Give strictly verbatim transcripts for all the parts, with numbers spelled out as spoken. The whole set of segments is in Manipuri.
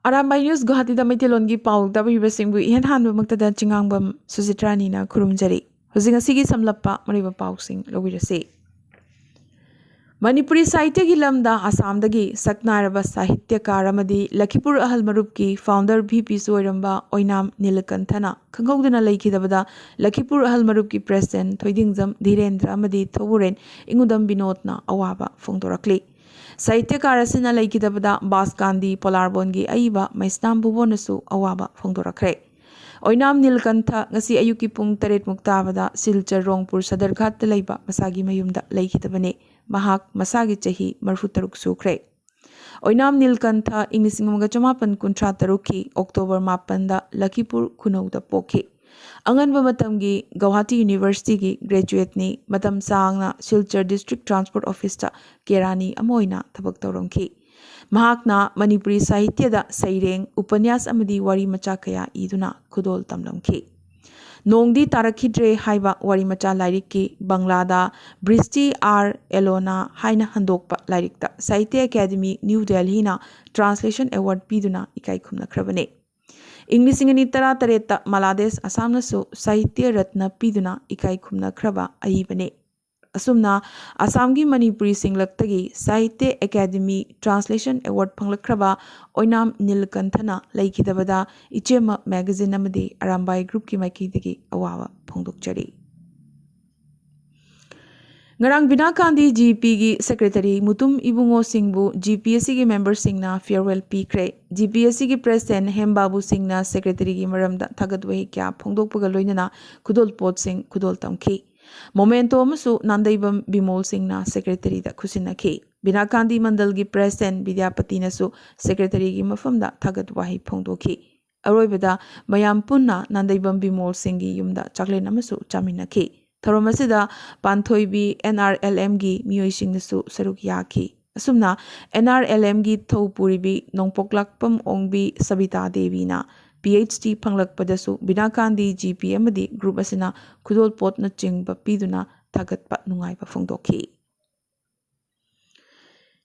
ꯑꯔꯥꯝꯕꯥꯏ ꯅ꯭ꯌꯨꯁ ꯒꯨꯋꯥꯍꯥꯇꯤꯗ ꯃꯩꯇꯩꯂꯣꯟꯒꯤ ꯄꯥꯎ ꯇꯥꯕꯤꯕꯁꯤꯡꯕꯨ ꯏꯍꯥꯟ ꯍꯥꯟꯕꯃꯛꯇꯗ ꯆꯤꯉꯥꯡꯕꯝ ꯁꯨꯖꯤꯇ꯭ꯔꯥꯅꯤꯅ ꯈꯨꯔꯨꯝꯖꯔꯤ꯫ ꯍꯧꯖꯤꯛ ꯉꯁꯤꯒꯤ ꯁꯝꯂꯞꯄ ꯃꯔꯨꯑꯣꯏꯕ ꯄꯥꯎꯁꯤꯡ ꯂꯧꯕꯤꯔꯁꯤ꯫ ꯃꯅꯤꯄꯨꯔꯤ ꯁꯥꯍꯤꯇ꯭ꯌꯒꯤ ꯂꯝꯗ ꯑꯁꯥꯝꯗꯒꯤ ꯁꯛꯅꯥꯏꯔꯕ ꯁꯥꯍꯤꯇ꯭ꯌꯀꯥꯔ ꯑꯃꯗꯤ ꯂꯈꯤꯄꯨꯔ ꯑꯍꯜ ꯃꯔꯨꯞꯀꯤ ꯐꯥꯎꯟꯗꯔ ꯚꯤ ꯄꯤꯁꯨ ꯑꯣꯏꯔꯝꯕ ꯑꯣꯏꯅꯥꯝ ꯅꯤꯂꯀꯟꯊꯅ ꯈꯪꯍꯧꯗꯅ ꯂꯩꯈꯤꯗꯕꯗ ꯂꯈꯤꯄꯨꯔ ꯑꯍꯜ ꯃꯔꯨꯞꯀꯤ ꯄ꯭ꯔꯦꯁꯤꯗꯦꯟꯠ ꯊꯣꯏꯗꯤꯡꯖꯝ ꯙꯤꯔꯦꯟꯗ꯭ꯔ ꯑꯃꯗꯤ ꯊꯧꯕꯨꯔꯦꯟ ꯏꯉꯨꯗꯝ ꯕꯤꯅꯣꯗꯅ ꯑꯋꯥꯕ ꯐꯣꯡꯗꯣꯔꯛꯂꯤ꯫ ꯁꯥꯍꯤꯇ꯭ꯌꯀꯥꯔ ꯑꯁꯤꯅ ꯂꯩꯈꯤꯗꯕꯗ ꯕꯥꯁꯀꯥꯟꯗꯤ ꯄꯣꯂꯥꯔꯕꯣꯟꯒꯤ ꯑꯏꯕ ꯃꯩꯁꯅꯥꯝ ꯚꯨꯕꯣꯟꯅꯁꯨ ꯑꯋꯥꯕ ꯐꯣꯡꯗꯣꯔꯛꯈ꯭ꯔꯦ꯫ ꯑꯣꯏꯅꯥꯝ ꯅꯤꯜꯀꯟꯊ ꯉꯁꯤ ꯑꯌꯨꯛꯀꯤ ꯄꯨꯡ ꯇꯔꯦꯠ ꯃꯨꯛ ꯇꯥꯕꯗ ꯁꯤꯜꯆꯔ ꯔꯣꯡꯄꯨꯔ ꯁꯗꯔꯘꯥꯠꯇ ꯂꯩꯕ ꯃꯁꯥꯒꯤ ꯃꯌꯨꯝꯗ ꯂꯩꯈꯤꯗꯕꯅꯤ꯫ ꯃꯍꯥꯛ ꯃꯁꯥꯒꯤ ꯆꯍꯤ ꯃꯔꯤꯐꯨ ꯇꯔꯨꯛ ꯁꯨꯈ꯭ꯔꯦ꯫ ꯑꯣꯏꯅꯥꯝ ꯅꯤꯜꯀꯟꯊ ꯏꯪ ꯂꯤꯁꯤꯡ ꯑꯃꯒ ꯆꯃꯥꯄꯟ ꯀꯨꯟꯊ꯭ꯔꯥ ꯇꯔꯨꯛꯀꯤ ꯑꯣꯛꯇꯣꯕꯔ ꯃꯥꯄꯟꯗ ꯂꯈꯤꯄꯨꯔ ꯈꯨꯅꯧꯗ ꯄꯣꯛꯈꯤ꯫ ꯑꯉꯟꯕ ꯃꯇꯝꯒꯤ ꯒꯧꯍꯥꯇꯤ ꯌꯨꯅꯤꯚꯔꯁꯤꯇꯤꯒꯤ ꯒ꯭ꯔꯦꯖꯨꯋꯦꯠꯅꯤ꯫ ꯃꯇꯝ ꯁꯥꯡꯅ ꯁꯤꯜꯆꯔ ꯗꯤꯁꯇ꯭ꯔꯤꯛ ꯇ꯭ꯔꯥꯟꯁꯄꯣꯔꯠ ꯑꯣꯐꯤꯁꯇ ꯀꯦꯔꯥꯅꯤ ꯑꯃ ꯑꯣꯏꯅ ꯊꯕꯛ ꯇꯧꯔꯝꯈꯤ꯫ ꯃꯍꯥꯛꯅ ꯃꯅꯤꯄꯨꯔꯤ ꯁꯥꯍꯤꯇ꯭ꯌꯗ ꯁꯩꯔꯦꯡ, ꯎꯄꯅ꯭ꯌꯥꯁ ꯑꯃꯗꯤ ꯋꯥꯔꯤ ꯃꯆꯥ ꯀꯌꯥ ꯏꯗꯨꯅ ꯈꯨꯗꯣꯜ ꯇꯝꯂꯝꯈꯤ꯫ ꯅꯣꯡꯗꯤ ꯇꯥꯔꯛꯈꯤꯗ꯭ꯔꯦ ꯍꯥꯏꯕ ꯋꯥꯔꯤ ꯃꯆꯥ ꯂꯥꯏꯔꯤꯛꯀꯤ ꯕꯪꯂꯥꯗ ꯕ꯭ꯔꯤꯁꯇꯤ ꯑꯥꯔ ꯑꯦꯂꯣꯅꯥ ꯍꯥꯏꯅ ꯍꯟꯗꯣꯛꯄ ꯂꯥꯏꯔꯤꯛꯇ ꯁꯥꯍꯤꯇ꯭ꯌ ꯑꯦꯀꯥꯗꯃꯤ ꯅ꯭ꯌꯨ ꯗꯦꯜꯍꯤꯅ ꯇ꯭ꯔꯥꯟꯁꯂꯦꯁꯟ ꯑꯦꯋꯥꯔꯗ ꯄꯤꯗꯨꯅ ꯏꯀꯥꯏ ꯈꯨꯝꯅꯈ꯭ꯔꯕꯅꯤ꯫ ꯏꯪ ꯂꯤꯁꯤꯡ ꯑꯅꯤ ꯇꯔꯥ ꯇꯔꯦꯠꯇ ꯃꯂꯥꯗꯦꯁ ꯑꯁꯥꯝꯅꯁꯨ ꯁꯥꯍꯤꯇ꯭ꯌ ꯔꯠꯅ ꯄꯤꯗꯨꯅ ꯏꯀꯥꯏ ꯈꯨꯝꯅꯈ꯭ꯔꯕ ꯑꯏꯕꯅꯤ꯫ ꯑꯁꯨꯝꯅ ꯑꯁꯥꯝꯒꯤ ꯃꯅꯤꯄꯨꯔꯤ ꯁꯤꯡꯂꯛꯇꯒꯤ ꯁꯥꯍꯤꯇ꯭ꯌ ꯑꯦꯀꯥꯗꯃꯤ ꯇ꯭ꯔꯥꯟꯁꯂꯦꯁꯟ ꯑꯦꯋꯥꯔꯗ ꯐꯪꯂꯛꯈ꯭ꯔꯕ ꯑꯣꯏꯅꯥꯝ ꯅꯤꯜꯀꯟꯊꯅ ꯂꯩꯈꯤꯗꯕꯗ ꯏꯆꯦꯝꯃ ꯃꯦꯒꯥꯖꯤꯟ ꯑꯃꯗꯤ ꯑꯔꯥꯝꯕꯥꯏ ꯒ꯭ꯔꯨꯞꯀꯤ ꯃꯥꯏꯀꯩꯗꯒꯤ ꯑꯋꯥꯕ ꯐꯣꯡꯗꯣꯛꯆꯔꯤ꯫ ꯉꯔꯥꯡ ꯕꯤꯅꯥ ꯒꯥꯟꯙꯤ ꯖꯤꯄꯤꯒꯤ ꯁꯦꯀ꯭ꯔꯦꯇꯔꯤ ꯃꯨꯇꯨꯝ ꯏꯕꯨꯡꯉꯣ ꯁꯤꯡꯕꯨ ꯖꯤꯄꯤꯑꯦꯁꯁꯤꯒꯤ ꯃꯦꯝꯕꯔꯁꯤꯡꯅ ꯐꯤꯌꯔꯋꯦꯜ ꯄꯤꯈ꯭ꯔꯦ꯫ ꯖꯤꯄꯤꯑꯦꯁꯁꯤꯒꯤ ꯄ꯭ꯔꯦꯁꯤꯗꯦꯟꯠ ꯍꯦꯝꯕꯥꯕꯨ ꯁꯤꯡꯅ ꯁꯦꯀ꯭ꯔꯦꯇꯔꯤꯒꯤ ꯃꯔꯝꯗ ꯊꯥꯒꯠ ꯋꯥꯍꯩ ꯀꯌꯥ ꯐꯣꯡꯗꯣꯛꯄꯒ ꯂꯣꯏꯅꯅ ꯈꯨꯗꯣꯜꯄꯣꯠꯁꯤꯡ ꯈꯨꯗꯣꯜ ꯇꯝꯈꯤ꯫ ꯃꯣꯃꯦꯟꯇꯣ ꯑꯃꯁꯨ ꯅꯥꯟꯗꯩꯕꯝ ꯕꯤꯃꯣꯜ ꯁꯤꯡꯅ ꯁꯦꯀ꯭ꯔꯦꯇꯔꯤꯗ ꯈꯨꯠꯁꯤꯟꯅꯈꯤ꯫ ꯕꯤꯅꯥ ꯒꯥꯟꯙꯤ ꯃꯟꯗꯜꯒꯤ ꯄ꯭ꯔꯦꯁꯤꯗꯦꯟꯠ ꯕꯤꯗ꯭ꯌꯥꯄꯇꯤꯅꯁꯨ ꯁꯦꯀ꯭ꯔꯦꯇꯔꯤꯒꯤ ꯃꯐꯝꯗ ꯊꯥꯒꯠ ꯋꯥꯍꯩ ꯐꯣꯡꯗꯣꯛꯈꯤ꯫ ꯑꯔꯣꯏꯕꯗ ꯃꯌꯥꯝ ꯄꯨꯟꯅ ꯅꯥꯟꯗꯩꯕꯝ ꯕꯤꯃꯣꯜ ꯁꯤꯡꯒꯤ ꯌꯨꯝꯗ ꯆꯥꯛꯂꯦꯟ ꯑꯃꯁꯨ ꯆꯥꯃꯤꯟꯅꯈꯤ꯫ ꯊꯧꯔꯝ ꯑꯁꯤꯗ ꯄꯥꯟꯊꯣꯏꯕꯤ ꯑꯦꯟ ꯑꯥꯔ ꯑꯦꯜ ꯑꯦꯝꯒꯤ ꯃꯤꯑꯣꯏꯁꯤꯡꯅꯁꯨ ꯁꯔꯨꯛ ꯌꯥꯈꯤ꯫ ꯑꯁꯨꯝꯅ ꯑꯦꯟ ꯑꯥꯔ ꯑꯦꯜ ꯑꯦꯝꯒꯤ ꯊꯧꯄꯨꯔꯤꯕꯤ ꯅꯣꯡꯄꯣꯛꯂꯥꯛꯄꯝ ꯑꯣꯡꯕꯤ ꯁꯕꯤꯇꯥ ꯗꯦꯕꯤꯅ ꯄꯤ ꯑꯩꯆ ꯗꯤ ꯐꯪꯂꯛꯄꯗꯁꯨ ꯕꯤꯅꯥ ꯒꯥꯟꯙꯤ ꯖꯤꯄꯤ ꯑꯃꯗꯤ ꯒ꯭ꯔꯨꯞ ꯑꯁꯤꯅ ꯈꯨꯗꯣꯜꯄꯣꯠꯅꯆꯤꯡꯕ ꯄꯤꯗꯨꯅ ꯊꯥꯒꯠꯄ ꯅꯨꯡꯉꯥꯏꯕ ꯐꯣꯡꯗꯣꯛꯈꯤ꯫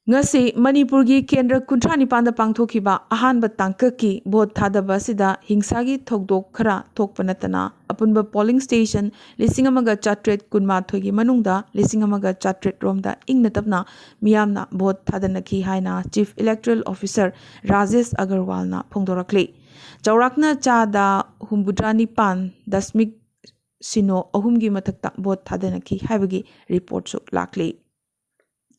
ꯉꯁꯤ ꯃꯅꯤꯄꯨꯔꯒꯤ ꯀꯦꯟꯗ꯭ꯔ ꯀꯨꯟꯊ꯭ꯔꯥ ꯅꯤꯄꯥꯟꯗ ꯄꯥꯡꯊꯣꯛꯈꯤꯕ ꯑꯍꯥꯟꯕ ꯇꯥꯡꯀꯛꯀꯤ ꯚꯣꯠ ꯊꯥꯗꯕ ꯑꯁꯤꯗ ꯍꯤꯡꯁꯥꯒꯤ ꯊꯧꯗꯣꯛ ꯈꯔ ꯊꯣꯛꯄ ꯅꯠꯇꯅ ꯑꯄꯨꯟꯕ ꯄꯣꯂꯤꯡ ꯁ꯭ꯇꯦꯁꯟ ꯂꯤꯁꯤꯡ ꯑꯃꯒ ꯆꯥꯇ꯭ꯔꯦꯠ ꯀꯨꯟꯃꯥꯊꯣꯏꯒꯤ ꯃꯅꯨꯡꯗ ꯂꯤꯁꯤꯡ ꯑꯃꯒ ꯆꯥꯇ꯭ꯔꯦꯠ ꯔꯣꯝꯗ ꯏꯪꯅ ꯇꯞꯅ ꯃꯤꯌꯥꯝꯅ ꯚꯣꯠ ꯊꯥꯗꯅꯈꯤ ꯍꯥꯏꯅ Chief Electoral Officer ꯔꯥꯖꯦꯁ ꯑꯒꯔꯋꯥꯜꯅ ꯐꯣꯡꯗꯣꯔꯛꯂꯤ꯫ ꯆꯥꯎꯔꯥꯛꯅ ꯆꯥꯗ ꯍꯨꯝꯐꯨꯇꯔꯥ ꯅꯤꯄꯥꯟ ꯗꯁꯃꯤꯛ ꯁꯤꯅꯣ ꯑꯍꯨꯝꯒꯤ ꯃꯊꯛꯇ ꯚꯣꯠ ꯊꯥꯗꯅꯈꯤ ꯍꯥꯏꯕꯒꯤ ꯔꯤꯄꯣꯔꯠꯁꯨ ꯂꯥꯛꯂꯤ꯫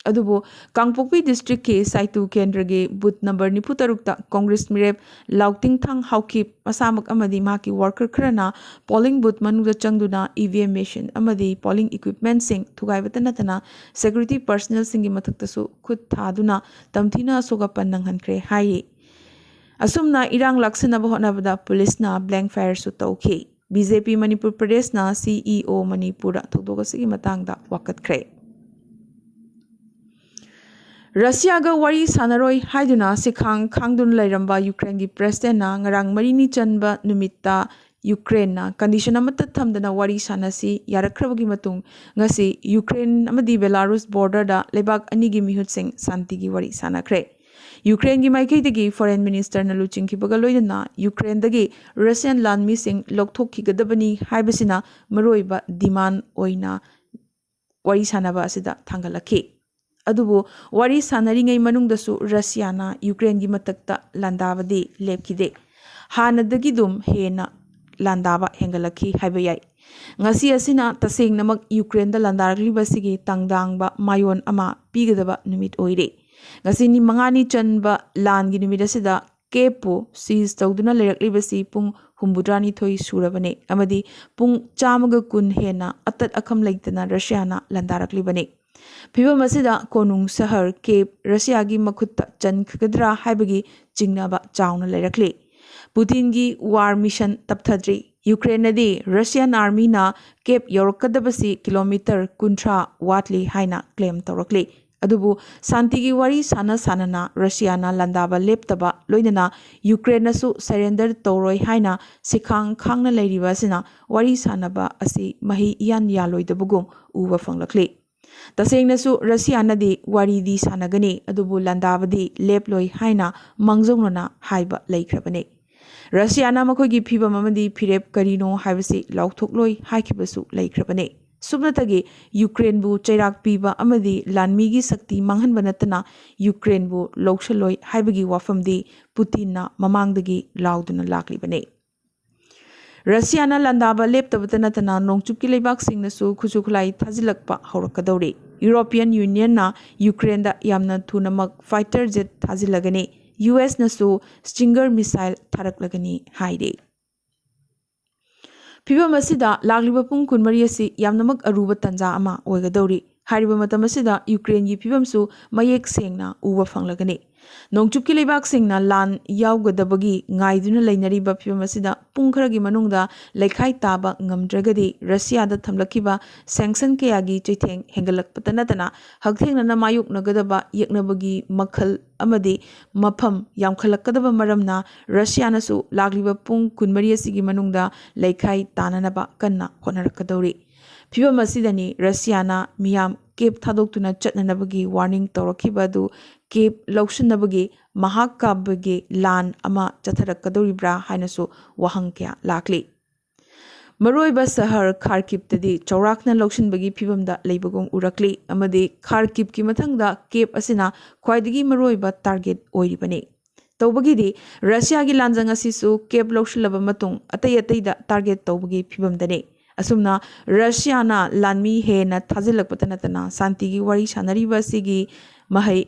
ꯑꯗꯨꯕꯨ ꯀꯥꯡꯄꯣꯛꯄꯤ ꯗꯤꯁꯇ꯭ꯔꯤꯛꯀꯤ ꯁꯥꯏꯇꯨ ꯀꯦꯟꯗ꯭ꯔꯒꯤ ꯕꯨꯊ ꯅꯝꯕꯔ ꯅꯤꯐꯨ ꯇꯔꯨꯛꯇ ꯀꯣꯡꯒ꯭ꯔꯦꯁ ꯃꯤꯔꯦꯞ ꯂꯥꯎꯇꯤꯡꯊꯥꯡ ꯍꯥꯎꯀꯤꯞ ꯃꯁꯥꯃꯛ ꯑꯃꯗꯤ ꯃꯍꯥꯛꯀꯤ ꯋꯥꯔꯀꯔ ꯈꯔꯅ ꯄꯣꯂꯤꯡ ꯕꯨꯊ ꯃꯅꯨꯡꯗ ꯆꯪꯗꯨꯅ ꯏ ꯚꯤ ꯑꯦꯝ ꯃꯦꯁꯤꯟ ꯑꯃꯗꯤ ꯄꯣꯂꯤꯡ ꯏꯀ꯭ꯋꯤꯞꯃꯦꯟꯠꯁꯤꯡ ꯊꯨꯒꯥꯏꯕꯇ ꯅꯠꯇꯅ ꯁꯦꯀ꯭ꯌꯨꯔꯤꯇꯤ ꯄꯔꯁꯅꯦꯜꯁꯤꯡꯒꯤ ꯃꯊꯛꯇꯁꯨ ꯈꯨꯠ ꯊꯥꯗꯨꯅ ꯇꯝꯊꯤꯅ ꯑꯁꯣꯛ ꯑꯄꯟ ꯅꯪꯍꯟꯈ꯭ꯔꯦ ꯍꯥꯏꯔꯤ꯫ ꯑꯁꯨꯝꯅ ꯏꯔꯥꯡ ꯂꯥꯛꯁꯤꯟꯅꯕ ꯍꯣꯠꯅꯕꯗ ꯄꯨꯂꯤꯁꯅ ꯕ꯭ꯂꯦꯡ ꯐꯥꯌꯔꯁꯨ ꯇꯧꯈꯤ꯫ ꯕꯤ ꯖꯦ ꯄꯤ ꯃꯅꯤꯄꯨꯔ ꯄ꯭ꯔꯗꯦꯁꯅ ꯁꯤ ꯏ ꯑꯣ ꯃꯅꯤꯄꯨꯔꯗ ꯊꯧꯗꯣꯛ ꯑꯁꯤꯒꯤ ꯃꯇꯥꯡꯗ ꯋꯥꯀꯠꯈ꯭ꯔꯦ꯫ ꯔꯁꯤꯌꯥꯒ ꯋꯥꯔꯤ ꯁꯥꯟꯅꯔꯣꯏ ꯍꯥꯏꯗꯨꯅ ꯁꯤꯈꯥꯡ ꯈꯥꯡꯗꯨꯅ ꯂꯩꯔꯝꯕ ꯌꯨꯀ꯭ꯔꯦꯟꯒꯤ ꯄ꯭ꯔꯦꯁꯤꯗꯦꯟꯠꯅ ꯉꯔꯥꯡ ꯃꯔꯤ ꯅꯤ ꯆꯟꯕ ꯅꯨꯃꯤꯠꯇ ꯌꯨꯀ꯭ꯔꯦꯟꯅ ꯀꯟꯗꯤꯁꯟ ꯑꯃꯠꯇ ꯊꯝꯗꯅ ꯋꯥꯔꯤ ꯁꯥꯟꯅꯁꯤ ꯌꯥꯔꯛꯈ꯭ꯔꯕꯒꯤ ꯃꯇꯨꯡ ꯉꯁꯤ ꯌꯨꯀ꯭ꯔꯦꯟ ꯑꯃꯗꯤ ꯕꯦꯂꯥꯔꯨꯁ ꯕꯣꯔꯗꯔꯗ ꯂꯩꯕꯥꯛ ꯑꯅꯤꯒꯤ ꯃꯤꯍꯨꯠꯁꯤꯡ ꯁꯥꯟꯇꯤꯒꯤ ꯋꯥꯔꯤ ꯁꯥꯟꯅꯈ꯭ꯔꯦ꯫ ꯌꯨꯀ꯭ꯔꯦꯟꯒꯤ ꯃꯥꯏꯀꯩꯗꯒꯤ ꯐꯣꯔꯦꯟ ꯃꯤꯅꯤꯁꯇꯔꯅ ꯂꯨꯆꯤꯡꯈꯤꯕꯒ ꯂꯣꯏꯅꯅ ꯌꯨꯀ꯭ꯔꯦꯟꯗꯒꯤ ꯔꯁꯤꯌꯥꯟ ꯂꯥꯟꯃꯤꯁꯤꯡ ꯂꯧꯊꯣꯛꯈꯤꯒꯗꯕꯅꯤ ꯍꯥꯏꯕꯁꯤꯅ ꯃꯔꯨꯑꯣꯏꯕ ꯗꯤꯃꯥꯟ ꯑꯣꯏꯅ ꯋꯥꯔꯤ ꯁꯥꯟꯅꯕ ꯑꯁꯤꯗ ꯊꯥꯡꯒꯠꯂꯛꯈꯤ꯫ ꯑꯗꯨꯕꯨ ꯋꯥꯔꯤ ꯁꯥꯟꯅꯔꯤꯉꯩ ꯃꯅꯨꯡꯗꯁꯨ ꯔꯁꯤꯌꯥꯅ ꯌꯨꯀ꯭ꯔꯦꯟꯒꯤ ꯃꯊꯛꯇ ꯂꯥꯟꯗꯥꯕꯗꯤ ꯂꯦꯞꯈꯤꯗꯦ꯫ ꯍꯥꯟꯅꯗꯒꯤꯗꯨꯝ ꯍꯦꯟꯅ ꯂꯥꯟꯗꯥꯕ ꯍꯦꯟꯒꯠꯂꯛꯈꯤ ꯍꯥꯏꯕ ꯌꯥꯏ꯫ ꯉꯁꯤ ꯑꯁꯤꯅ ꯇꯁꯦꯡꯅꯃꯛ ꯌꯨꯀ꯭ꯔꯦꯟꯗ ꯂꯥꯟꯗꯥꯔꯛꯂꯤꯕꯁꯤꯒꯤ ꯇꯥꯡꯗꯥꯡꯕ ꯃꯥꯌꯣꯟ ꯑꯃ ꯄꯤꯒꯗꯕ ꯅꯨꯃꯤꯠ ꯑꯣꯏꯔꯦ꯫ ꯉꯁꯤ ꯅꯤ ꯃꯉꯥꯅꯤ ꯆꯟꯕ ꯂꯥꯟꯒꯤ ꯅꯨꯃꯤꯠ ꯑꯁꯤꯗ ꯀꯦꯞꯄꯨ ꯁꯤꯖ ꯇꯧꯗꯨꯅ ꯂꯩꯔꯛꯂꯤꯕꯁꯤ ꯄꯨꯡ ꯍꯨꯝꯐꯨꯇꯔꯥꯅꯤꯊꯣꯏ ꯁꯨꯔꯕꯅꯤ ꯑꯃꯗꯤ ꯄꯨꯡ ꯆꯥꯝꯃꯒ ꯀꯨꯟ ꯍꯦꯟꯅ ꯑꯇꯠ ꯑꯈꯝ ꯂꯩꯇꯅ ꯔꯁꯤꯌꯥꯅ ꯂꯥꯟꯗꯥꯔꯛꯂꯤꯕꯅꯤ꯫ ꯐꯤꯕꯝ ꯑꯁꯤꯗ ꯀꯣꯅꯨꯡ ꯁꯍꯔ ꯀꯦꯞ ꯔꯁꯤꯌꯥꯒꯤ ꯃꯈꯨꯠꯇ ꯆꯟꯈꯤꯒꯗ꯭ꯔꯥ ꯍꯥꯏꯕꯒꯤ ꯆꯤꯡꯅꯕ ꯆꯥꯎꯅ ꯂꯩꯔꯛꯂꯤ꯫ ꯄꯨꯇꯤꯟꯒꯤ ꯋꯥꯔ ꯃꯤꯁꯟ ꯇꯞꯊꯗ꯭ꯔꯤ꯫ ꯌꯨꯀ꯭ꯔꯦꯟꯅꯗꯤ ꯔꯁꯤꯌꯥꯟ ꯑꯥꯔꯃꯤꯅ ꯀꯦꯞ ꯌꯧꯔꯛꯀꯗꯕꯁꯤ ꯀꯤꯂꯣꯃꯤꯇꯔ ꯀꯨꯟꯊ꯭ꯔꯥ ꯋꯥꯠꯂꯤ ꯍꯥꯏꯅ ꯀ꯭ꯂꯦꯝ ꯇꯧꯔꯛꯂꯤ꯫ ꯑꯗꯨꯕꯨ ꯁꯥꯟꯇꯤꯒꯤ ꯋꯥꯔꯤ ꯁꯥꯟꯅ ꯁꯥꯟꯅꯅ ꯔꯁꯤꯌꯥꯅ ꯂꯥꯟꯗꯥꯕ ꯂꯦꯞꯇꯕ ꯂꯣꯏꯅꯅ ꯌꯨꯀ꯭ꯔꯦꯟꯅꯁꯨ ꯁꯔꯦꯟꯗꯔ ꯇꯧꯔꯣꯏ ꯍꯥꯏꯅ ꯁꯤꯈꯥꯡ ꯈꯥꯡꯅ ꯂꯩꯔꯤꯕ ꯑꯁꯤꯅ ꯋꯥꯔꯤ ꯁꯥꯟꯅꯕ ꯑꯁꯤ ꯃꯍꯩ ꯏꯌꯥꯟ ꯌꯥꯜꯂꯣꯏꯗꯕꯒꯨꯝ ꯎꯕ ꯐꯪꯂꯛꯂꯤ꯫ ꯇꯁꯦꯡꯅꯁꯨ ꯔꯁꯤꯌꯥꯅꯗꯤ ꯋꯥꯔꯤꯗꯤ ꯁꯥꯟꯅꯒꯅꯤ, ꯑꯗꯨꯕꯨ ꯂꯥꯟꯗꯥꯕꯗꯤ ꯂꯦꯞꯂꯣꯏ ꯍꯥꯏꯅ ꯃꯥꯡꯖꯧꯅꯅ ꯍꯥꯏꯕ ꯂꯩꯈ꯭ꯔꯕꯅꯤ꯫ ꯔꯁꯤꯌꯥꯅ ꯃꯈꯣꯏꯒꯤ ꯐꯤꯕꯝ ꯑꯃꯗꯤ ꯐꯤꯔꯦꯞ ꯀꯔꯤꯅꯣ ꯍꯥꯏꯕꯁꯤ ꯂꯥꯎꯊꯣꯛꯂꯣꯏ ꯍꯥꯏꯈꯤꯕꯁꯨ ꯂꯩꯈ꯭ꯔꯕꯅꯤ꯫ ꯁꯨꯞꯅꯇꯒꯤ ꯌꯨꯀ꯭ꯔꯦꯟꯕꯨ ꯆꯩꯔꯥꯛ ꯄꯤꯕ ꯑꯃꯗꯤ ꯂꯥꯟꯃꯤꯒꯤ ꯁꯛꯇꯤ ꯃꯥꯡꯍꯟꯕ ꯅꯠꯇꯅ ꯌꯨꯀ꯭ꯔꯦꯟꯕꯨ ꯂꯧꯁꯤꯜꯂꯣꯏ ꯍꯥꯏꯕꯒꯤ ꯋꯥꯐꯝꯗꯤ ꯄꯨꯇꯤꯟꯅ ꯃꯃꯥꯡꯗꯒꯤ ꯂꯥꯎꯗꯨꯅ ꯂꯥꯛꯂꯤꯕꯅꯤ꯫ ꯔꯁꯤꯌꯥꯅ ꯂꯥꯟꯗꯥꯕ ꯂꯦꯞꯇꯕꯇ ꯅꯠꯇꯅ ꯅꯣꯡꯆꯨꯞꯀꯤ ꯂꯩꯕꯥꯛꯁꯤꯡꯅꯁꯨ ꯈꯨꯠꯁꯨ ꯈꯨꯠꯂꯥꯏ ꯊꯥꯖꯤꯜꯂꯛꯄ ꯍꯧꯔꯛꯀꯗꯧꯔꯤ꯫ ꯌꯨꯔꯣꯄꯤꯌꯟ ꯌꯨꯅꯤꯌꯟꯅ ꯌꯨꯀ꯭ꯔꯦꯟꯗ ꯌꯥꯝꯅ ꯊꯨꯅꯃꯛ ꯐꯥꯏꯇꯔ ꯖꯦꯠ ꯊꯥꯖꯤꯜꯂꯒꯅꯤ, ꯌꯨ ꯑꯦꯁꯅꯁꯨ ꯁ꯭ꯇꯤꯡꯒꯔ ꯃꯤꯁꯥꯏꯜ ꯊꯥꯔꯛꯂꯒꯅꯤ ꯍꯥꯏꯔꯤ꯫ ꯐꯤꯕꯝ ꯑꯁꯤꯗ ꯂꯥꯛꯂꯤꯕ ꯄꯨꯡ ꯀꯨꯟꯃꯔꯤ ꯑꯁꯤ ꯌꯥꯝꯅꯃꯛ ꯑꯔꯨꯕ ꯇꯥꯟꯖꯥ ꯑꯃ ꯑꯣꯏꯒꯗꯧꯔꯤ꯫ ꯍꯥꯏꯔꯤꯕ ꯃꯇꯝ ꯑꯁꯤꯗ ꯌꯨꯀ꯭ꯔꯦꯟꯒꯤ ꯐꯤꯕꯝꯁꯨ ꯃꯌꯦꯛ ꯁꯦꯡꯅ ꯎꯕ ꯐꯪꯂꯒꯅꯤ꯫ ꯅꯣꯡꯆꯨꯞꯀꯤ ꯂꯩꯕꯥꯛꯁꯤꯡꯅ ꯂꯥꯟ ꯌꯥꯎꯒꯗꯕꯒꯤ ꯉꯥꯏꯗꯨꯅ ꯂꯩꯅꯔꯤꯕ ꯐꯤꯕꯝ ꯑꯁꯤꯗ ꯄꯨꯡ ꯈꯔꯒꯤ ꯃꯅꯨꯡꯗ ꯂꯩꯈꯥꯏ ꯇꯥꯕ ꯉꯝꯗ꯭ꯔꯒꯗꯤ ꯔꯁꯤꯌꯥꯗ ꯊꯝꯂꯛꯈꯤꯕ ꯁꯦꯡꯁꯟ ꯀꯌꯥꯒꯤ ꯆꯩꯊꯦꯡ ꯍꯦꯟꯒꯠꯂꯛꯄꯇ ꯅꯠꯇꯅ ꯍꯛꯊꯦꯡꯅꯅ ꯃꯥꯌꯣꯛꯅꯒꯗꯕ ꯌꯦꯛꯅꯕꯒꯤ ꯃꯈꯜ ꯑꯃꯗꯤ ꯃꯐꯝ ꯌꯥꯝꯈꯠꯂꯛꯀꯗꯕ ꯃꯔꯝꯅ ꯔꯁꯤꯌꯥꯅꯁꯨ ꯂꯥꯛꯂꯤꯕ ꯄꯨꯡ ꯀꯨꯟꯃꯔꯤ ꯑꯁꯤꯒꯤ ꯃꯅꯨꯡꯗ ꯂꯩꯈꯥꯏ ꯇꯥꯅꯅꯕ ꯀꯟꯅ ꯍꯣꯠꯅꯔꯛꯀꯗꯧꯔꯤ꯫ ꯐꯤꯕꯝ ꯑꯁꯤꯗꯅꯤ ꯔꯁꯤꯌꯥꯅ ꯃꯤꯌꯥꯝ ꯀꯦꯞ ꯊꯥꯗꯣꯛꯇꯨꯅ ꯆꯠꯅꯅꯕꯒꯤ ꯋꯥꯔꯅꯤꯡ ꯇꯧꯔꯛꯈꯤꯕ ꯑꯗꯨ ꯀꯦꯞ ꯂꯧꯁꯤꯟꯅꯕꯒꯤ ꯃꯍꯥꯛ ꯀꯥꯕꯒꯤ ꯂꯥꯟ ꯑꯃ ꯆꯠꯊꯔꯛꯀꯗꯧꯔꯤꯕ꯭ꯔꯥ ꯍꯥꯏꯅꯁꯨ ꯋꯥꯍꯪ ꯀꯌꯥ ꯂꯥꯛꯂꯤ꯫ ꯃꯔꯨꯑꯣꯏꯕ ꯁꯍꯔ ꯈꯥꯔꯀꯤꯞꯇꯗꯤ ꯆꯥꯎꯔꯥꯛꯅ ꯂꯧꯁꯤꯟꯕꯒꯤ ꯐꯤꯕꯝꯗ ꯂꯩꯕꯒꯨꯝ ꯎꯔꯛꯂꯤ ꯑꯃꯗꯤ ꯈꯥꯔꯀꯤꯞꯀꯤ ꯃꯊꯪꯗ ꯀꯦꯞ ꯑꯁꯤꯅ ꯈ꯭ꯋꯥꯏꯗꯒꯤ ꯃꯔꯨꯑꯣꯏꯕ ꯇꯥꯔꯒꯦꯠ ꯑꯣꯏꯔꯤꯕꯅꯤ꯫ ꯇꯧꯕꯒꯤꯗꯤ ꯔꯁꯤꯌꯥꯒꯤ ꯂꯥꯟꯖꯪ ꯑꯁꯤꯁꯨ ꯀꯦꯞ ꯂꯧꯁꯤꯜꯂꯕ ꯃꯇꯨꯡ ꯑꯇꯩ ꯑꯇꯩꯗ ꯇꯥꯔꯒꯦꯠ ꯇꯧꯕꯒꯤ ꯐꯤꯕꯝꯗꯅꯤ꯫ ꯑꯁꯨꯝꯅ ꯔꯁꯤꯌꯥꯅ ꯂꯥꯟꯃꯤ ꯍꯦꯟꯅ ꯊꯥꯖꯤꯜꯂꯛꯄꯇ ꯅꯠꯇꯅ ꯁꯥꯟꯇꯤꯒꯤ ꯋꯥꯔꯤ ꯁꯥꯟꯅꯔꯤꯕ ꯑꯁꯤꯒꯤ ꯃꯍꯩ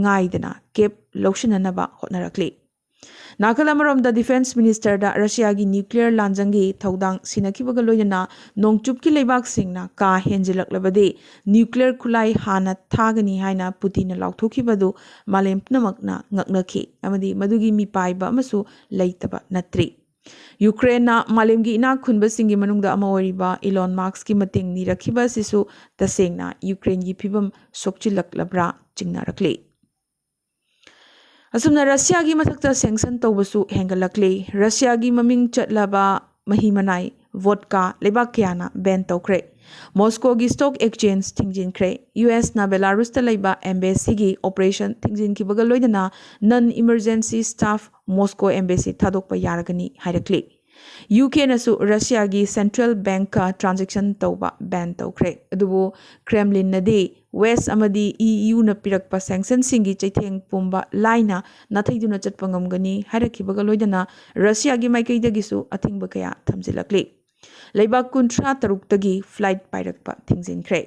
ꯉꯥꯏꯗꯅ ꯀꯦꯞ ꯂꯧꯁꯤꯟꯅꯅꯕ ꯍꯣꯠꯅꯔꯛꯂꯤ꯫ ꯅꯥꯀꯜ ꯑꯃꯔꯣꯝꯗ ꯗꯤꯐꯦꯟꯁ ꯃꯤꯅꯤꯁꯇꯔꯗ ꯔꯁꯤꯌꯥꯒꯤ ꯅ꯭ꯌꯨꯀ꯭ꯂꯤꯌꯔ ꯂꯥꯟꯖꯪꯒꯤ ꯊꯧꯗꯥꯡ ꯁꯤꯟꯅꯈꯤꯕꯒ ꯂꯣꯏꯅꯅ ꯅꯣꯡꯆꯨꯞꯀꯤ ꯂꯩꯕꯥꯛꯁꯤꯡꯅ ꯀꯥ ꯍꯦꯟꯖꯤꯜꯂꯛꯂꯕꯗꯤ ꯅ꯭ꯌꯨꯀ꯭ꯂꯤꯌꯔ ꯈꯨꯠꯂꯥꯏ ꯍꯥꯟꯅ ꯊꯥꯒꯅꯤ ꯍꯥꯏꯅ ꯄꯨꯇꯤꯟꯅ ꯂꯥꯎꯊꯣꯛꯈꯤꯕꯗꯨ ꯃꯥꯂꯦꯝ ꯄꯨꯝꯅꯃꯛꯅ ꯉꯛꯅꯈꯤ ꯑꯃꯗꯤ ꯃꯗꯨꯒꯤ ꯃꯤꯄꯥꯏꯕ ꯑꯃꯁꯨ ꯂꯩꯇꯕ ꯅꯠꯇ꯭ꯔꯤ꯫ ꯌꯨꯀ꯭ꯔꯦꯟꯅ ꯃꯥꯂꯦꯝꯒꯤ ꯏꯅꯥꯛ ꯈꯨꯟꯕꯁꯤꯡꯒꯤ ꯃꯅꯨꯡꯗ ꯑꯃ ꯑꯣꯏꯔꯤꯕ ꯏꯂꯣꯟ ꯃꯥꯛꯁꯀꯤ ꯃꯇꯦꯡ ꯅꯤꯔꯛꯈꯤꯕ ꯑꯁꯤꯁꯨ ꯇꯁꯦꯡꯅ ꯌꯨꯀ꯭ꯔꯦꯟꯒꯤ ꯐꯤꯕꯝ ꯁꯣꯛꯆꯤꯜꯂꯛꯂꯕ꯭ꯔꯥ ꯆꯤꯡꯅꯔꯛꯂꯤ꯫ ꯑꯁꯨꯝꯅ ꯔꯁꯤꯌꯥꯒꯤ ꯃꯊꯛꯇ ꯁꯦꯡꯁꯟ ꯇꯧꯕꯁꯨ ꯍꯦꯟꯒꯠꯂꯛꯂꯤ꯫ ꯔꯁꯤꯌꯥꯒꯤ ꯃꯃꯤꯡ ꯆꯠꯂꯕ ꯃꯍꯤ ꯃꯅꯥꯏ ꯚꯣꯗꯀꯥ ꯂꯩꯕꯥꯛ ꯀꯌꯥꯅ ꯕꯦꯟ ꯇꯧꯈ꯭ꯔꯦ꯫ ꯃꯣꯁꯀꯣꯒꯤ stock exchange ꯊꯤꯡꯖꯤꯟꯈ꯭ꯔꯦ꯫ ꯌꯨ ꯑꯦꯁꯅ ꯕꯦꯂꯥꯔꯨꯁꯇ ꯂꯩꯕ embassy ꯒꯤ operation ꯊꯤꯡꯖꯤꯟꯈꯤꯕꯒ ꯂꯣꯏꯅꯅ non emergency staff Moscow embassy ꯊꯥꯗꯣꯛꯄ ꯌꯥꯔꯒꯅꯤ ꯍꯥꯏꯔꯛꯂꯤ꯫ ꯌꯨ ꯀꯦꯅꯁꯨ ꯔꯁꯤꯌꯥꯒꯤ central bank ꯀ transaction ꯇꯧꯕ ban ꯇꯧꯈ꯭ꯔꯦ꯫ ꯑꯗꯨꯕꯨ ꯀ꯭ꯔꯦꯝꯂꯤꯟꯅꯗꯤ ꯋꯦꯁ ꯑꯃꯗꯤ ꯏ ꯌꯨꯅ ꯄꯤꯔꯛꯄ sanctionꯁꯤꯡꯒꯤ ꯆꯩꯊꯦꯡ ꯄꯨꯝꯕ ꯂꯥꯏꯅ ꯅꯥꯊꯩꯗꯨꯅ ꯆꯠꯄ ꯉꯝꯒꯅꯤ ꯍꯥꯏꯔꯛꯈꯤꯕꯒ ꯂꯣꯏꯅꯅ ꯔꯁꯤꯌꯥꯒꯤ ꯃꯥꯏꯀꯩꯗꯒꯤꯁꯨ ꯑꯊꯤꯡꯕ ꯀꯌꯥ ꯊꯝꯖꯤꯜꯂꯛꯂꯤ꯫ ꯂꯩꯕꯥꯛ ꯀꯨꯟꯊ꯭ꯔꯥ ꯇꯔꯨꯛꯇꯒꯤ flight ꯄꯥꯏꯔꯛꯄ ꯊꯤꯡꯖꯤꯟꯈ꯭ꯔꯦ꯫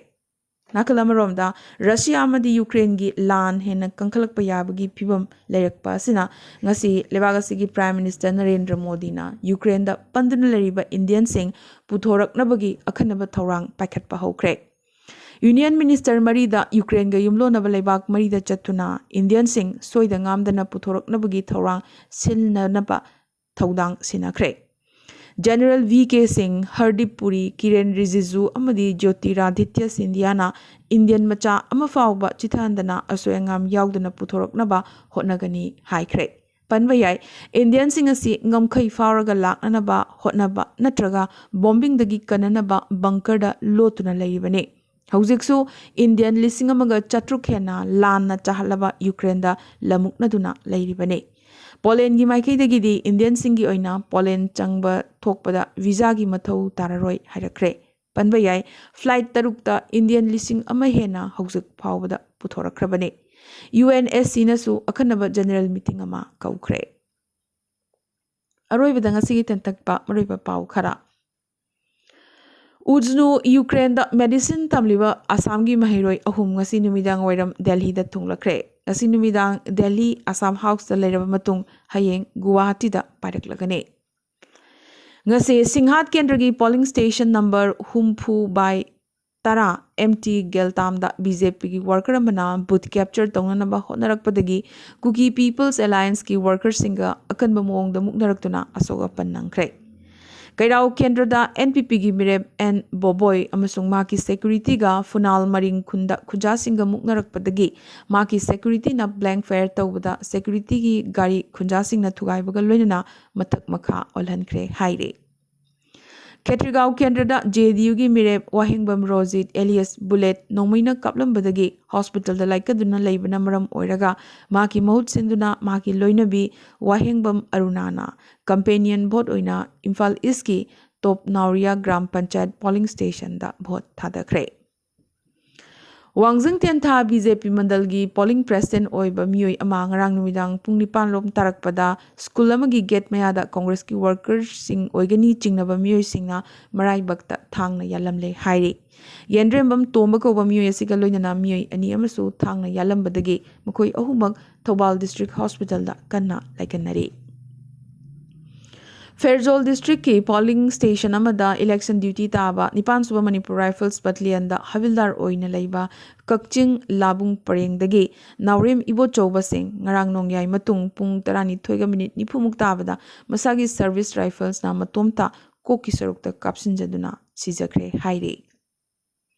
ꯅꯥꯀꯜ ꯑꯃꯔꯣꯝꯗ, ꯔꯁꯤꯌꯥ ꯑꯃꯗꯤ ꯌꯨꯀ꯭ꯔꯦꯟꯒꯤ ꯂꯥꯟ ꯍꯦꯟꯅ ꯀꯟꯈꯠꯂꯛꯄ ꯌꯥꯕꯒꯤ ꯐꯤꯕꯝ ꯂꯩꯔꯛꯄ ꯑꯁꯤꯅ ꯉꯁꯤ ꯂꯩꯕꯥꯛ ꯑꯁꯤꯒꯤ Prime Minister ꯅꯔꯦꯟꯗ꯭ꯔ ꯃꯣꯗꯤꯅ ꯌꯨꯀ꯭ꯔꯦꯟꯗ ꯄꯟꯗꯨꯅ ꯂꯩꯔꯤꯕ ꯏꯟꯗꯤꯌꯟꯁꯤꯡ ꯄꯨꯊꯣꯔꯛꯅꯕꯒꯤ ꯑꯈꯟꯅꯕ ꯊꯧꯔꯥꯡ ꯄꯥꯏꯈꯠꯄ ꯍꯧꯈ꯭ꯔꯦ꯫ ꯌꯨꯅꯤꯌꯟ ꯃꯤꯅꯤꯁꯇꯔ ꯃꯔꯤꯗ ꯌꯨꯀ꯭ꯔꯦꯟꯒ ꯌꯨꯝꯂꯣꯟꯅꯕ ꯂꯩꯕꯥꯛ ꯃꯔꯤꯗ ꯆꯠꯇꯨꯅ ꯏꯟꯗꯤꯌꯟꯁꯤꯡ ꯁꯣꯏꯗ ꯉꯥꯝꯗꯅ ꯄꯨꯊꯣꯔꯛꯅꯕꯒꯤ ꯊꯧꯔꯥꯡ ꯁꯤꯟꯅꯅꯕ ꯊꯧꯗꯥꯡ ꯁꯤꯟꯅꯈ꯭ꯔꯦ꯫ ꯖꯦꯅꯔꯦꯜ ꯚꯤ ꯀꯦ ꯁꯤꯡ, ꯍꯔꯗꯤꯞ ꯄꯨꯔꯤ, ꯀꯤꯔꯦꯟ ꯔꯤꯖꯤꯖꯨ ꯑꯃꯗꯤ ꯖ꯭ꯌꯣꯇꯤꯔꯥꯗꯤꯇ꯭ꯌ ꯁꯤꯟꯙꯤꯌꯥꯅ ꯏꯟꯗꯤꯌꯟ ꯃꯆꯥ ꯑꯃ ꯐꯥꯎꯕ ꯆꯤꯊꯍꯟꯗꯅ ꯑꯁꯣꯏ ꯑꯉꯥꯝ ꯌꯥꯎꯗꯅ ꯄꯨꯊꯣꯔꯛꯅꯕ ꯍꯣꯠꯅꯒꯅꯤ ꯍꯥꯏꯈ꯭ꯔꯦ꯫ ꯄꯟꯕ ꯌꯥꯏ, ꯏꯟꯗꯤꯌꯟꯁꯤꯡ ꯑꯁꯤ ꯉꯝꯈꯩ ꯐꯥꯎꯔꯒ ꯂꯥꯛꯅꯅꯕ ꯍꯣꯠꯅꯕ ꯅꯠꯇ꯭ꯔꯒ ꯕꯣꯝꯕꯤꯡꯗꯒꯤ ꯀꯟꯅꯅꯕ ꯕꯪꯀꯔꯗ ꯂꯣꯠꯇꯨꯅ ꯂꯩꯔꯤꯕꯅꯤ꯫ ꯍꯧꯖꯤꯛꯁꯨ ꯏꯟꯗꯤꯌꯟ ꯂꯤꯁꯤꯡ ꯑꯃꯒ ꯆꯥꯇ꯭ꯔꯨꯛ ꯍꯦꯟꯅ ꯂꯥꯟꯅ ꯆꯥꯍꯠꯂꯕ ꯌꯨꯀ꯭ꯔꯦꯟꯗ ꯂꯝꯃꯨꯛꯅꯗꯨꯅ ꯂꯩꯔꯤꯕꯅꯤ꯫ ꯄꯣꯂꯦꯟꯒꯤ ꯃꯥꯏꯀꯩꯗꯒꯤꯗꯤ ꯏꯟꯗꯤꯌꯟꯁꯤꯡꯒꯤ ꯑꯣꯏꯅ ꯄꯣꯂꯦꯟ ꯆꯪꯕ ꯊꯣꯛꯄꯗ ꯚꯤꯖꯥꯒꯤ ꯃꯊꯧ ꯇꯥꯔꯔꯣꯏ ꯍꯥꯏꯔꯛꯈ꯭ꯔꯦ꯫ ꯄꯟꯕ ꯌꯥꯏ, flight ꯇꯔꯨꯛꯇ ꯏꯟꯗꯤꯌꯟ ꯂꯤꯁꯤꯡ ꯑꯃ ꯍꯦꯟꯅ ꯍꯧꯖꯤꯛ ꯐꯥꯎꯕꯗ ꯄꯨꯊꯣꯔꯛꯈ꯭ꯔꯕꯅꯤ꯫ ꯌꯨ ꯑꯦꯟ ꯑꯦꯁ ꯁꯤꯅꯁꯨ ꯑꯈꯟꯅꯕ ꯖꯦꯅꯔꯦꯜ ꯃꯤꯇꯤꯡ ꯑꯃ ꯀꯧꯈ꯭ꯔꯦ꯫ ꯑꯔꯣꯏꯕꯗ ꯉꯁꯤꯒꯤ ꯇꯦꯟꯇꯛꯄ ꯃꯔꯨꯑꯣꯏꯕ ꯄꯥꯎ ꯈꯔ꯫ ꯎꯖꯅꯨ ꯌꯨꯀ꯭ꯔꯦꯟꯗ ꯃꯦꯗꯤꯁꯤꯟ ꯇꯝꯂꯤꯕ ꯑꯁꯥꯝꯒꯤ ꯃꯍꯩꯔꯣꯏ ꯑꯍꯨꯝ ꯉꯁꯤ ꯅꯨꯃꯤꯗꯥꯡ ꯋꯥꯏꯔꯝ ꯗꯦꯜꯍꯤꯗ ꯊꯨꯡꯂꯛꯈ꯭ꯔꯦ꯫ ꯉꯁꯤ ꯅꯨꯃꯤꯗꯥꯡ ꯗꯦꯜꯍꯤ ꯑꯁꯥꯝ ꯍꯥꯎꯁꯇ ꯂꯩꯔꯕ ꯃꯇꯨꯡ ꯍꯌꯦꯡ ꯒꯨꯋꯥꯍꯥꯇꯤꯗ ꯄꯥꯏꯔꯛꯂꯒꯅꯤ꯫ ꯉꯁꯤ ꯁꯤꯡꯍꯥꯠ ꯀꯦꯟꯗ꯭ꯔꯒꯤ polling station number ꯍꯨꯝꯐꯨ by ꯇꯔꯥ ꯑꯦꯝ ꯇꯤ ꯒꯦꯜꯇꯥꯝꯗ ꯕꯤ ꯖꯦ ꯄꯤꯒꯤ worker ꯑꯃꯅ booth capture ꯇꯧꯅꯅꯕ ꯍꯣꯠꯅꯔꯛꯄꯗꯒꯤ Kuki People's Allianceꯀꯤ workerꯁꯤꯡꯒ ꯑꯀꯟꯕ ꯃꯑꯣꯡꯗ ꯃꯨꯛꯅꯔꯛꯇꯨꯅ ꯑꯁꯣꯛ ꯑꯄꯟ ꯅꯪꯈ꯭ꯔꯦ꯫ ꯀꯩꯔꯥꯎ ꯀꯦꯟꯗ꯭ꯔꯗ ꯑꯦꯟ ꯄꯤ ꯄꯤꯒꯤ ꯃꯤꯔꯦꯞ ꯑꯦꯟ ꯕꯣꯕꯣꯏ ꯑꯃꯁꯨꯡ ꯃꯍꯥꯛꯀꯤ securityꯒ ꯐꯨꯅꯥꯜ ꯃꯔꯤꯡ ꯈꯨꯟꯗ ꯈꯨꯟꯖꯥꯁꯤꯡꯒ ꯃꯨꯛꯅꯔꯛꯄꯗꯒꯤ ꯃꯍꯥꯛꯀꯤ securityꯅ blank fire ꯇꯧꯕꯗ securityꯒꯤ ꯒꯥꯔꯤ ꯈꯨꯟꯖꯥꯁꯤꯡꯅ ꯊꯨꯒꯥꯏꯕꯒ ꯂꯣꯏꯅꯅ ꯃꯊꯛ ꯃꯈꯥ ꯑꯣꯜꯍꯟꯈ꯭ꯔꯦ ꯍꯥꯏꯔꯤ꯫ ꯈꯦꯇ꯭ꯔꯤꯒꯥꯎ ꯀꯦꯟꯗ꯭ꯔꯗ ꯖꯦ ꯑꯦꯟ ꯌꯨꯒꯤ ꯃꯤꯔꯦꯞ ꯋꯥꯍꯦꯡꯕꯝ ꯔꯣꯖꯤꯠ alias ꯕꯨꯂꯦꯠ ꯅꯣꯡꯃꯩꯅ ꯀꯥꯞꯂꯝꯕꯗꯒꯤ ꯍꯣꯁꯄꯤꯇꯥꯜꯗ ꯂꯥꯏꯀꯠꯇꯨꯅ ꯂꯩꯕꯅ ꯃꯔꯝ ꯑꯣꯏꯔꯒ ꯃꯍꯥꯛꯀꯤ ꯃꯍꯨꯠ ꯁꯤꯟꯗꯨꯅ ꯃꯍꯥꯛꯀꯤ ꯂꯣꯏꯅꯕꯤ ꯋꯥꯍꯦꯡꯕꯝ ꯑꯔꯨꯅꯥꯅ companion vote ꯑꯣꯏꯅ ꯏꯝꯐꯥꯜ ꯏꯁꯀꯤ ꯇꯣꯞ ꯅꯥꯎꯔꯤꯌꯥ ꯒ꯭ꯔꯥꯝ ꯄꯟꯆꯥꯌꯠ polling stationꯗ vote ꯊꯥꯗꯈ꯭ꯔꯦ꯫ ꯋꯥꯡꯖꯤꯡ ꯇꯦꯟꯊꯥ ꯕꯤ ꯖꯦ ꯄꯤ ꯃꯟꯗꯜꯒꯤ polling president ꯑꯣꯏꯕ ꯃꯤꯑꯣꯏ ꯑꯃ ꯉꯔꯥꯡ ꯅꯨꯃꯤꯗꯥꯡ ꯄꯨꯡ ꯅꯤꯄꯥꯟ ꯔꯣꯝ ꯇꯥꯔꯛꯄꯗ ꯁ꯭ꯀꯨꯜ ꯑꯃꯒꯤ ꯒꯦꯠ ꯃꯌꯥꯗ ꯀꯣꯡꯒ꯭ꯔꯦꯁꯀꯤ workerꯁꯤꯡ ꯑꯣꯏꯒꯅꯤ ꯆꯤꯡꯅꯕ ꯃꯤꯑꯣꯏꯁꯤꯡꯅ ꯃꯔꯥꯏꯕꯛꯇ ꯊꯥꯡꯅ ꯌꯥꯜꯂꯝꯂꯦ ꯍꯥꯏꯔꯤ꯫ ꯌꯦꯟꯗ꯭ꯔꯦꯝꯕꯝ ꯇꯣꯝꯕ ꯀꯧꯕ ꯃꯤꯑꯣꯏ ꯑꯁꯤꯒ ꯂꯣꯏꯅꯅ ꯃꯤꯑꯣꯏ ꯑꯅꯤ ꯑꯃꯁꯨ ꯊꯥꯡꯅ ꯌꯥꯜꯂꯝꯕꯗꯒꯤ ꯃꯈꯣꯏ ꯑꯍꯨꯝꯃꯛ ꯊꯧꯕꯥꯜ district hospitalꯗ ꯀꯟꯅ ꯂꯥꯏꯀꯠꯅꯔꯤ꯫ ꯐꯦꯔꯖꯣꯜ districtꯀꯤ polling station ꯑꯃꯗ election duty ꯇꯥꯕ ꯅꯤꯄꯥꯟ ꯁꯨꯕ ꯃꯅꯤꯄꯨꯔ Rifles battalionꯗ ꯍꯕꯤꯜꯗꯥꯔ ꯑꯣꯏꯅ ꯂꯩꯕ ꯀꯛꯆꯤꯡ ꯂꯥꯕꯨꯡ ꯄꯔꯦꯡꯗꯒꯤ ꯅꯥꯎꯔꯦꯝ ꯏꯕꯣꯆꯧꯕ ꯁꯤꯡ ꯉꯔꯥꯡ ꯅꯣꯡꯌꯥꯏ ꯃꯇꯨꯡ ꯄꯨꯡ ꯇꯔꯥꯅꯤꯊꯣꯏꯒ ꯃꯤꯅꯤꯠ ꯅꯤꯐꯨꯃꯨꯛ ꯇꯥꯕꯗ ꯃꯁꯥꯒꯤ service riflesꯅ ꯃꯇꯣꯝꯇ ꯀꯣꯛꯀꯤ ꯁꯔꯨꯛꯇ ꯀꯥꯞꯁꯤꯟꯖꯗꯨꯅ ꯁꯤꯖꯈ꯭ꯔꯦ ꯍꯥꯏꯔꯤ꯫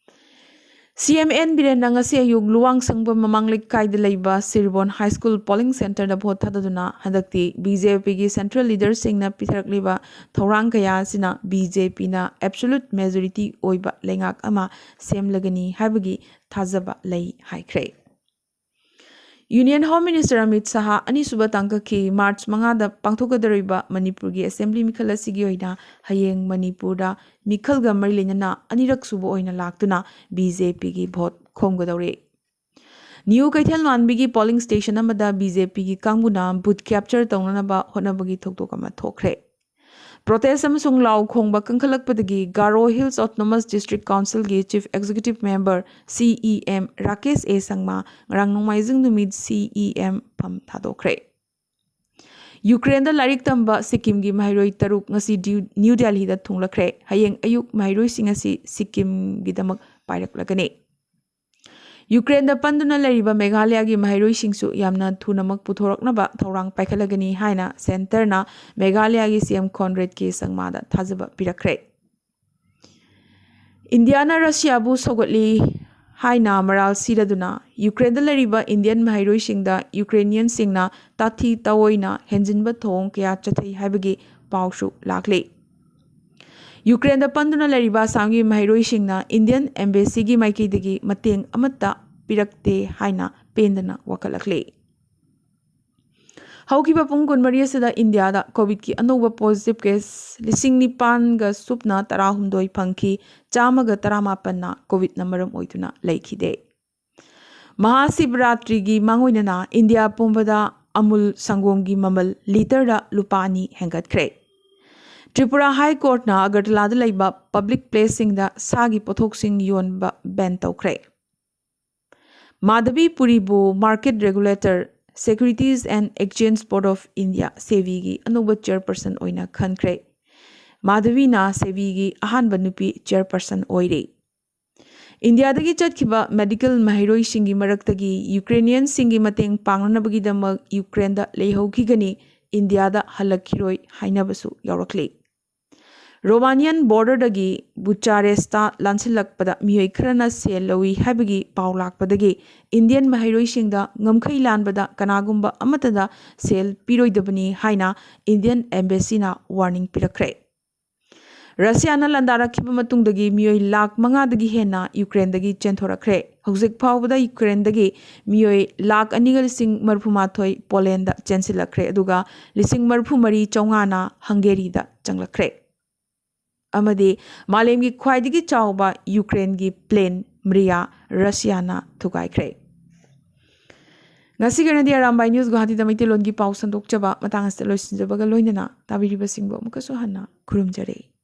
ꯁꯤ ꯑꯦꯝ ꯑꯦꯟ ꯕꯤꯔꯦꯟꯅ ꯉꯁꯤ ꯑꯌꯨꯛ ꯂꯨꯋꯥꯡꯁꯪꯕꯝ ꯃꯃꯥꯡ ꯂꯩꯀꯥꯏꯗ ꯂꯩꯕ ꯁꯤꯔꯕꯣꯟ High School polling centreꯗ vote ꯊꯥꯗꯗꯨꯅ ꯍꯟꯗꯛꯇꯤ ꯕꯤ ꯖꯦ ꯄꯤꯒꯤ central leaderꯁꯤꯡꯅ ꯄꯤꯊꯔꯛꯂꯤꯕ ꯊꯧꯔꯥꯡ ꯀꯌꯥ ꯑꯁꯤꯅ ꯕꯤ ꯖꯦ ꯄꯤꯅ absolute majority ꯑꯣꯏꯕ ꯂꯩꯉꯥꯛ ꯑꯃ ꯁꯦꯝꯂꯒꯅꯤ ꯍꯥꯏꯕꯒꯤ ꯊꯥꯖꯕ ꯂꯩ ꯍꯥꯏꯈ꯭ꯔꯦ꯫ Union Home Minister ꯑꯃꯤꯠ ꯁꯍꯥ ꯑꯅꯤꯁꯨꯕ ꯇꯥꯡꯀꯛꯀꯤ ꯃꯥꯔꯆ ꯃꯉꯥꯗ ꯄꯥꯡꯊꯣꯛꯀꯗꯧꯔꯤꯕ ꯃꯅꯤꯄꯨꯔꯒꯤ assembly ꯃꯤꯈꯜ ꯑꯁꯤꯒꯤ ꯑꯣꯏꯅ ꯍꯌꯦꯡ ꯃꯅꯤꯄꯨꯔꯗ ꯃꯤꯈꯜꯒ ꯃꯔꯤ ꯂꯩꯅꯅ ꯑꯅꯤꯔꯛ ꯁꯨꯕ ꯑꯣꯏꯅ ꯂꯥꯛꯇꯨꯅ ꯕꯤ ꯖꯦ ꯄꯤꯒꯤ vote ꯈꯣꯝꯒꯗꯧꯔꯤ꯫ ꯅ꯭ꯌꯨ ꯀꯩꯊꯦꯜ ꯃꯥꯟꯕꯤꯒꯤ polling station ꯑꯃꯗ ꯕꯤ ꯖꯦ ꯄꯤꯒꯤ ꯀꯥꯡꯕꯨꯅ booth capture ꯇꯧꯅꯅꯕ ꯍꯣꯠꯅꯕꯒꯤ ꯊꯧꯗꯣꯛ ꯑꯃ ꯊꯣꯛꯈ꯭ꯔꯦ꯫ Protest ꯑꯃꯁꯨꯡ ꯂꯥꯎ ꯈꯣꯡꯕ ꯀꯟꯈꯠꯂꯛꯄꯗꯒꯤ Garo Hills Autonomous District Councilꯒꯤ Chief Executive Member, C E M, Rakesh ꯑꯦ ꯁꯪꯃꯥ ꯉꯔꯥꯡ ꯅꯣꯡꯃꯥꯏꯖꯤꯡ ꯅꯨꯃꯤꯠ C E M ꯐꯝ ꯊꯥꯗꯣꯛꯈ꯭ꯔꯦ꯫ ꯌꯨꯀ꯭ꯔꯦꯟꯗ ꯂꯥꯏꯔꯤꯛ ꯇꯝꯕ ꯁꯤꯛꯀꯤꯝꯒꯤ ꯃꯍꯩꯔꯣꯏ ꯇꯔꯨꯛ ꯉꯁꯤ ꯗ꯭ꯌꯨ-, ꯅ꯭ꯌꯨ ꯗꯦꯜꯍꯤꯗ ꯊꯨꯡꯂꯈ꯭ꯔꯦ꯫ ꯍꯌꯦꯡ ꯑꯌꯨꯛ ꯃꯍꯩꯔꯣꯏꯁꯤꯡ ꯑꯁꯤ ꯁꯤꯛꯀꯤꯝꯒꯤꯗꯃꯛ ꯄꯥꯏꯔꯛꯂꯒꯅꯤ꯫ ꯌꯨꯀ꯭ꯔꯦꯟꯗ ꯄꯟꯗꯨꯅ ꯂꯩꯔꯤꯕ ꯃꯦꯘꯥꯂꯌꯥꯒꯤ ꯃꯍꯩꯔꯣꯏꯁꯤꯡꯁꯨ ꯌꯥꯝꯅ ꯊꯨꯅꯃꯛ ꯄꯨꯊꯣꯔꯛꯅꯕ ꯊꯧꯔꯥꯡ ꯄꯥꯏꯈꯠꯂꯒꯅꯤ ꯍꯥꯏꯅ centreꯅ ꯃꯦꯘꯥꯂꯌꯥꯒꯤ C M ꯀꯣꯟꯔꯦꯗ ꯀꯦ ꯁꯪꯃꯥꯗ ꯊꯥꯖꯕ ꯄꯤꯔꯛꯈ꯭ꯔꯦ꯫ ꯏꯟꯗꯤꯌꯥꯅ ꯔꯁꯤꯌꯥꯕꯨ ꯁꯧꯒꯠꯂꯤ ꯍꯥꯏꯅ ꯃꯔꯥꯜ ꯁꯤꯔꯗꯨꯅ ꯌꯨꯀ꯭ꯔꯦꯟꯗ ꯂꯩꯔꯤꯕ ꯏꯟꯗꯤꯌꯟ ꯃꯍꯩꯔꯣꯏꯁꯤꯡꯗ ꯌꯨꯀ꯭ꯔꯦꯅꯤꯌꯟꯁꯤꯡꯅ ꯇꯥꯊꯤ ꯇꯥꯑꯣꯏꯅ ꯍꯦꯟꯖꯤꯟꯕ ꯊꯧꯑꯣꯡ ꯀꯌꯥ ꯆꯠꯊꯩ ꯍꯥꯏꯕꯒꯤ ꯄꯥꯎꯁꯨ ꯂꯥꯛꯂꯤ꯫ ꯌꯨꯀ꯭ꯔꯦꯟꯗ ꯄꯟꯗꯨꯅ ꯂꯩꯔꯤꯕ ꯑꯁꯥꯝꯒꯤ ꯃꯍꯩꯔꯣꯏꯁꯤꯡꯅ ꯏꯟꯗꯤꯌꯟ ꯑꯦꯝꯕꯦꯁꯤꯒꯤ ꯃꯥꯏꯀꯩꯗꯒꯤ ꯃꯇꯦꯡ ꯑꯃꯠꯇ ꯄꯤꯔꯛꯇꯦ ꯍꯥꯏꯅ ꯄꯦꯟꯗꯅ ꯋꯥꯀꯠꯂꯛꯂꯤ꯫ ꯍꯧꯈꯤꯕ ꯄꯨꯡ ꯀꯨꯟꯃꯔꯤ ꯑꯁꯤꯗ ꯏꯟꯗꯤꯌꯥꯗ ꯀꯣꯚꯤꯗꯀꯤ ꯑꯅꯧꯕ ꯄꯣꯖꯤꯇꯤꯚ ꯀꯦꯁ ꯂꯤꯁꯤꯡ ꯅꯤꯄꯥꯟꯒ ꯁꯨꯞꯅ ꯇꯔꯥꯍꯨꯝꯗꯣꯏ ꯐꯪꯈꯤ, ꯆꯥꯝꯃꯒ ꯇꯔꯥꯃꯥꯄꯟꯅ ꯀꯣꯚꯤꯗꯅ ꯃꯔꯝ ꯑꯣꯏꯗꯨꯅ ꯂꯩꯈꯤꯗꯦ꯫ ꯃꯍꯥꯁꯤꯕꯔꯥꯇ꯭ꯔꯤꯒꯤ ꯃꯥꯡꯑꯣꯏꯅꯅ ꯏꯟꯗꯤꯌꯥ ꯄꯨꯝꯕꯗ ꯑꯃꯨꯜ ꯁꯪꯒꯣꯝꯒꯤ ꯃꯃꯜ ꯂꯤꯇꯔꯗ ꯂꯨꯄꯥ ꯑꯅꯤ ꯍꯦꯟꯒꯠꯈ꯭ꯔꯦ꯫ ꯇ꯭ꯔꯤꯄꯨꯔꯥ ꯍꯥꯏ ꯀꯣꯔꯠꯅ ꯑꯒꯔꯇꯂꯥꯗ ꯂꯩꯕ ꯄꯕ꯭ꯂꯤꯛ ꯄ꯭ꯂꯦꯁꯁꯤꯡꯗ ꯁꯥꯒꯤ ꯄꯣꯠꯊꯣꯛꯁꯤꯡ ꯌꯣꯟꯕ ꯕꯦꯟ ꯇꯧꯈ꯭ꯔꯦ꯫ ꯃꯥꯙꯕꯤ ꯄꯨꯔꯤꯕꯨ Market Regulator, Securities and Exchange Board of India, ꯁꯦꯕꯤꯒꯤ ꯑꯅꯧꯕ ꯆꯤꯌꯔꯄꯔꯁꯟ ꯑꯣꯏꯅ ꯈꯟꯈ꯭ꯔꯦ꯫ ꯃꯥꯙꯕꯤꯅ ꯁꯦꯕꯤꯒꯤ ꯑꯍꯥꯟꯕ ꯅꯨꯄꯤ ꯆꯤꯌꯔꯄꯔꯁꯟ ꯑꯣꯏꯔꯦ꯫ ꯏꯟꯗꯤꯌꯥꯗꯒꯤ ꯆꯠꯈꯤꯕ ꯃꯦꯗꯤꯀꯦꯜ ꯃꯍꯩꯔꯣꯏꯁꯤꯡꯒꯤ ꯃꯔꯛꯇꯒꯤ ꯌꯨꯀ꯭ꯔꯦꯅꯤꯌꯟꯁꯤꯡꯒꯤ ꯃꯇꯦꯡ ꯄꯥꯡꯅꯅꯕꯒꯤꯗꯃꯛ ꯌꯨꯀ꯭ꯔꯦꯟꯗ ꯂꯩꯍꯧꯈꯤꯒꯅꯤ, ꯏꯟꯗꯤꯌꯥꯗ ꯍꯜꯂꯛꯈꯤꯔꯣꯏ ꯍꯥꯏꯅꯕꯁꯨ ꯌꯥꯎꯔꯛꯂꯤ꯫ ꯔꯣꯃꯥꯅꯤꯌꯟ ꯕꯣꯔꯗꯔꯗꯒꯤ ꯕꯨꯆꯥꯔꯦꯁꯇ ꯂꯥꯟꯁꯤꯜꯂꯛꯄꯗ ꯃꯤꯑꯣꯏ ꯈꯔꯅ ꯁꯦꯜ ꯂꯧꯏ ꯍꯥꯏꯕꯒꯤ ꯄꯥꯎ ꯂꯥꯛꯄꯗꯒꯤ ꯏꯟꯗꯤꯌꯟ ꯃꯍꯩꯔꯣꯏꯁꯤꯡꯗ ꯉꯝꯈꯩ ꯂꯥꯟꯕꯗ ꯀꯅꯥꯒꯨꯝꯕ ꯑꯃꯠꯇꯗ ꯁꯦꯜ ꯄꯤꯔꯣꯏꯗꯕꯅꯤ ꯍꯥꯏꯅ ꯏꯟꯗꯤꯌꯟ ꯑꯦꯝꯕꯦꯁꯤꯅ ꯋꯥꯔꯅꯤꯡ ꯄꯤꯔꯛꯈ꯭ꯔꯦ꯫ ꯔꯁꯤꯌꯥꯅ ꯂꯥꯟꯗꯥꯔꯛꯈꯤꯕ ꯃꯇꯨꯡꯗꯒꯤ ꯃꯤꯑꯣꯏ ꯂꯥꯈ ꯃꯉꯥꯗꯒꯤ ꯍꯦꯟꯅ ꯌꯨꯀ꯭ꯔꯦꯟꯗꯒꯤ ꯆꯦꯟꯊꯣꯔꯛꯈ꯭ꯔꯦ꯫ ꯍꯧꯖꯤꯛ ꯐꯥꯎꯕꯗ ꯌꯨꯀ꯭ꯔꯦꯟꯗꯒꯤ ꯃꯤꯑꯣꯏ ꯂꯥꯈ ꯑꯅꯤꯒ ꯂꯤꯁꯤꯡ ꯃꯔꯤꯐꯨꯃꯥꯊꯣꯏ ꯄꯣꯂꯦꯟꯗ ꯆꯦꯟꯁꯤꯜꯂꯛꯈ꯭ꯔꯦ, ꯑꯗꯨꯒ ꯂꯤꯁꯤꯡ ꯃꯔꯤꯐꯨꯃꯔꯤ ꯆꯥꯝꯃꯉꯥꯅ ꯍꯪꯒꯦꯔꯤꯗ ꯆꯪꯂꯛꯈ꯭ꯔꯦ꯫ ꯑꯃꯗꯤ ꯃꯥꯂꯦꯝꯒꯤ ꯈ꯭ꯋꯥꯏꯗꯒꯤ ꯆꯥꯎꯕ ꯌꯨꯀ꯭ꯔꯦꯟꯒꯤ ꯄ꯭ꯂꯦꯟ ꯃ꯭ꯔꯤꯌꯥ ꯔꯁꯤꯌꯥꯅ ꯊꯨꯒꯥꯏꯈ꯭ꯔꯦ꯫ ꯉꯁꯤꯒꯤ ꯑꯣꯏꯅꯗꯤ ꯑꯔꯥꯝꯕꯥꯏ ꯅ꯭ꯌꯨꯁ ꯒꯨꯋꯥꯍꯥꯇꯤꯗ ꯃꯩꯇꯩꯂꯣꯟꯒꯤ ꯄꯥꯎ ꯁꯟꯗꯣꯛꯆꯕ ꯃꯇꯥꯡ ꯑꯁꯤꯗ ꯂꯣꯏꯁꯤꯟꯖꯕꯒ ꯂꯣꯏꯅꯅ ꯇꯥꯕꯤꯔꯤꯕꯁꯤꯡꯕꯨ ꯑꯃꯨꯛꯀꯁꯨ ꯍꯟꯅ ꯈꯨꯔꯨꯝꯖꯔꯤ꯫